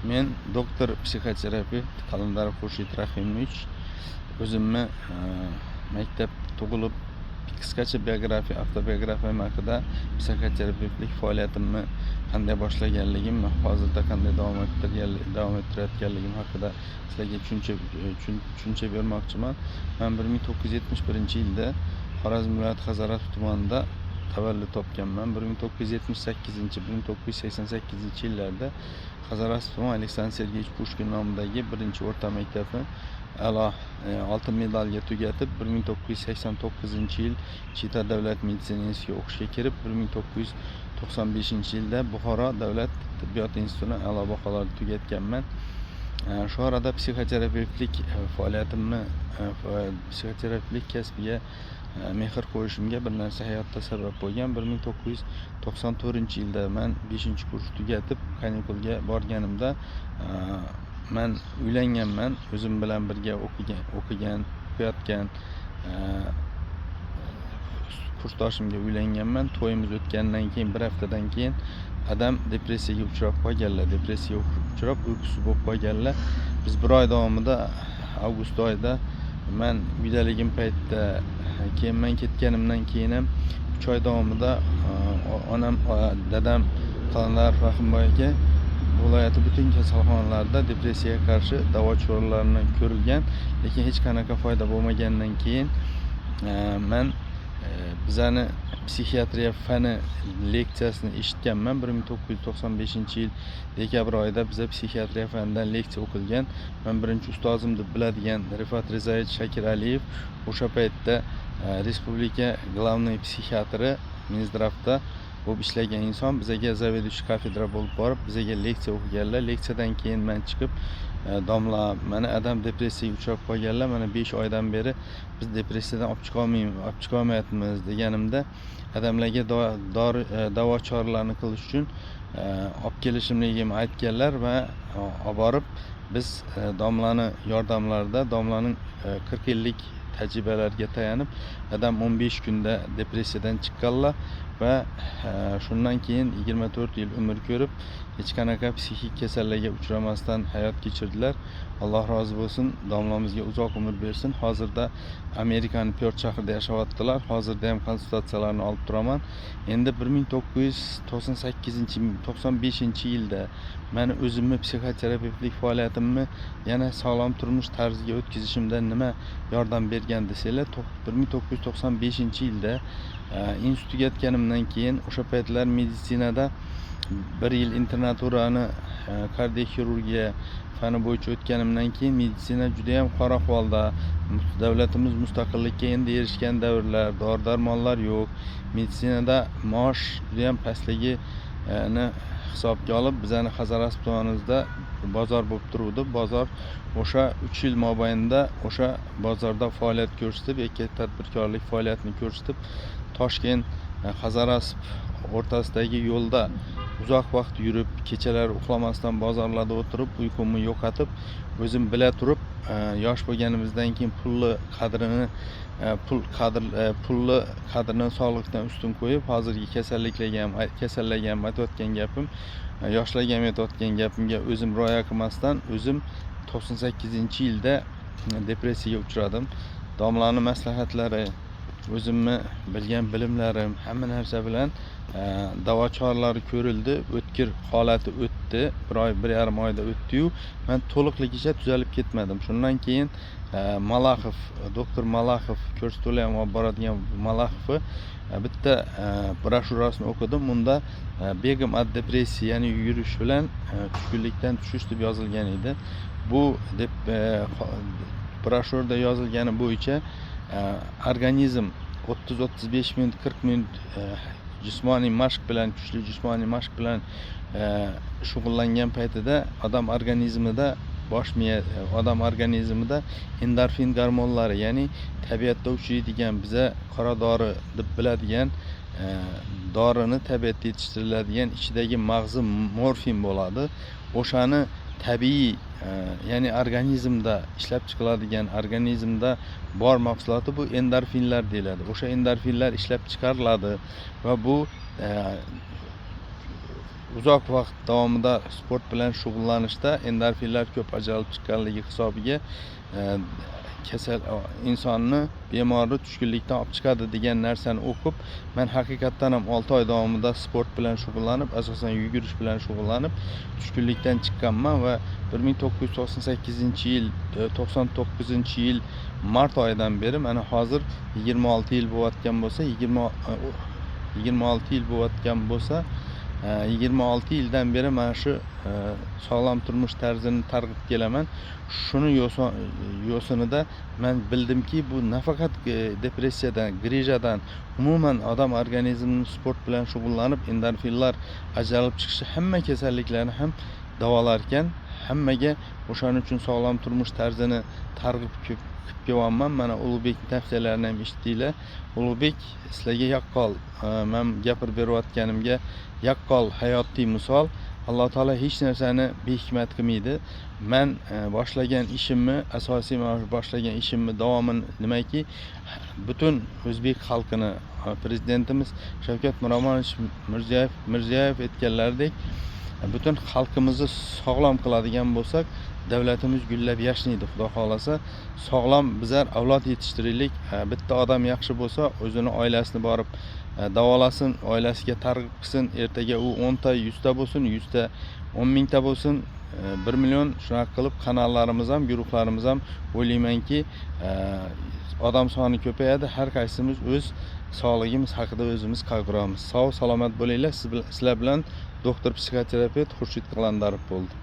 Men doktor psixoterapevt Qalandarov Xurshid Rahimovich. O'zimni maktab tug'ilib, qisqacha biografiya, avtobiografiyam haqida, psixoterapevtlik faoliyatimni qanday boshlaganligim va hozirda qanday davom ettirayotganligim haqida sizlarga tushuncha bermoqchiman. Man 1971-yilda Xorazm viloyati Hazorasp tumanida tavallud topganman. 1978, 1988-yillarda Hazorasp tuman Aleksandr Sergeyevich Pushkin nomidagi birinchi o'rta maktabni a'lo oltin medalga tugatib, 1989-yil Chita davlat meditsina institutiga o'qishga kirib, 1995-yilda Buxoro davlat tibbiyot institutini a'lo baholarda tugatganman. Shu orada psixoterapevtlik faoliyatimni, psixoterapevtlik kasbiga mehr qo'yishimga bir narsa hayotda sabab bo'lgan. 1994-yilda man 5-kurs tugatib, kanikulga borganimda, man uylanganman. O'zim bilan birga o'qigan, o'qiyotgan kursdoshimga uylanganman. To'yimiz o'tganidan keyin, bir haftadan keyin adam depressiyaga uchrab qolganlar. Depressiyaga uchrab, uyqusiz bo'lib qolganlar. Biz bir oy davomida, avgust oyida man uydaligim paytda, keyin man ketganimdan keyin ham 3 oy davomida onam, dadam Qalandarov Rahimboy aka viloyati butun kasalxonalarida depressiyaga qarshi davo choralarini ko'rilgan, lekin hech qanaqa foyda bo'lmagandan keyin man bizani psixiatriya fani leksiyasini eshitganman. 1995-yil dekabr oyida biza psixiatriya fanidan leksiya o'qilgan. Man birinchi ustozim deb biladigan Rifat Rizayevich Shakiraliyev o'sha paytda respublika главный psixiatri, Минздрав da bo'lib ishlagan inson, bizaga заведующий kafedra bo'lib borib, bizaga leksiya o'qiganlar. Leksiyadan keyin man chiqib, "Domla, mana adam depressiyaga uchrab qolganlar, mana 5 oydan beri biz depressiyadan olib chiqolmayapmiz", deganimda, adamlarga dori, davo choralarini qilish uchun olib kelishimligimni aytganlar va olib borib, biz domlani yordamlarida, domlaning 40 yillik tajribalariga tayanib, adam 15 kunda depressiyadan chiqqanlar va shundan keyin 24 yil umr ko'rib, hech qanaqa psixik kasallikka uchramasdan hayot kechirdilar. Alloh rozi bo'lsin, domlamizga uzoq umr bersin. Hozirda Amerikani Pert shahrida yashayaptilar. Hozirda ham konsultatsiyalarni olib turaman. Endi 1998, 95-yilda mani o'zimni psixoterapevtlik faoliyatimni yana sog'lom turmush tarziga o'tkazishimda nima yordam bergan desanglar, 1995-yilda institut tugatganimdan keyin, o'sha paytlar meditsinada bir yil internaturani kardioxirurgiya fani bo'yicha o'tganimdan keyin, meditsina judayam qora ahvolda, davlatimiz mustaqillikka endi erishgan davrlar, dori darmonlar yo'q, meditsinada maosh judayam pastligini hisobga olib, bizani Hazorasp tumanimizda bozor bo'lib turuvdi, bozor. O'sha 3 yil mobaynida o'sha bozorda faoliyat ko'rsatib yoki tadbirkorlik faoliyatini ko'rsatib, Toshkent Hazorasp o'rtasidagi yo'lda uzoq vaqt yurib, kechalari uxlamasdan bozorlarda o'tirib, uyqumni yo'qotib, o'zim bila turib, yosh bo'lganimizdan keyin pulni qadrini, pulni qadrini sog'liqdan ustun qo'yib, hozirgi kasalliklarga ham, kasallarga ham aytayotgan gapim, yoshlarga ham aytayotgan gapimga o'zim rioya qilmasdan, o'zim 98-yilda depressiyaga uchradim. Domlani maslahatlari, o'zimni bilgan bilimlarim, hamma narsa bilan davo choralari ko'rildi. O'tkir holati o'tdi, bir oy, 1,5 oyda o'tdiyu, man to'liqligicha tuzalib ketmadim. Shundan keyin Malaxov, doktor Malaxov, ko'rsatuvlar ham olib boradigan Malaxovni bitta broshyurasini o'qidim. Unda "Бегом от депрессии", ya'ni yurish bilan tushkunlikdan tushish deb yozilgan edi. Bu deb broshyurada yozilgani bo'yicha organizm 30-35 minut, 40 minut jismoniy mashq bilan, kuchli jismoniy mashq bilan shug'ullangan paytida odam organizmida, bosh miya, odam organizmida endorfin gormonlari, ya'ni tabiatda uchraydigan, biza qora dori deb biladigan dorini, tabiatda yetishtiriladigan, ichidagi mag'zi morfin bo'ladi, o'shani tabiiy, ya'ni organizmda ishlab chiqiladigan, organizmda bor mahsuloti bu endorfinlar deyiladi. O'sha endorfinlar ishlab chiqariladi va bu Uzoq vaqt davomida sport bilan shug'ullanishda endorfinlar ko'p ajralib chiqqanligi hisobiga kasal insonni, bemorni tushkunlikdan olib chiqadi degan narsani o'qib, man haqiqatdan ham 6 oy davomida sport bilan shug'ullanib, asosan yugurish bilan shug'ullanib, tushkunlikdan chiqqanman. Va 1998-yil, 99-yil mart oyidan beri, mana hozir 26 yil bo'layotgan bo'lsa, 26 yil bo'layotgan bo'lsa, 26 yildan beri mana shu sog'lom turmush tarzini targ'ib kelaman. Shuni yo'sinida man bildimki, bu nafaqat depressiyadan, grijadan, umuman odam organizmini sport bilan shug'ullanib, endorfinlar ajralib chiqishi hamma kasalliklarni ham davolar ekan. Hammaga o'shaning uchun sog'lom turmush tarzini targ'ib qilib kelyapman. Mana Ulug'bek tavsiyalarini ham eshitdinglar. Ulug'bek sizlarga yaqqol, man gapirib berayotganimga yaqqol hayotiy misol. Alloh taolo hech narsani behikmat qilmaydi. Man boshlagan ishimni asosiy, mana shu boshlagan ishimni davomi nimaki, butun o'zbek xalqini, prezidentimiz Shavkat Miromonovich Mirziyoyev aytganlaridek, butun xalqimizni sog'lom qiladigan bo'lsak, davlatimiz gullab yashnaydi. Xudo xohlasa, sog'lom bizlar avlod yetishtiraylik. Bitta odam yaxshi bo'lsa, o'zini oilasini borib davolasin, oilasiga targ'ib qilsin. Ertaga u 10 ta 100 ta bo'lsin, 100 ta 10 000 ta bo'lsin, 1 million. Shunaqa qilib kanallarimiz ham, guruhlarimiz ham, o'ylaymanki, odam soni ko'payadi. Har qaysimiz o'z sog'lig'imiz haqida o'zimiz qayg'uramiz. Sog' salomat bo'linglar. Sizlar bilan doktor psixoterapevt Xurshid Qalandarov bo'ldi.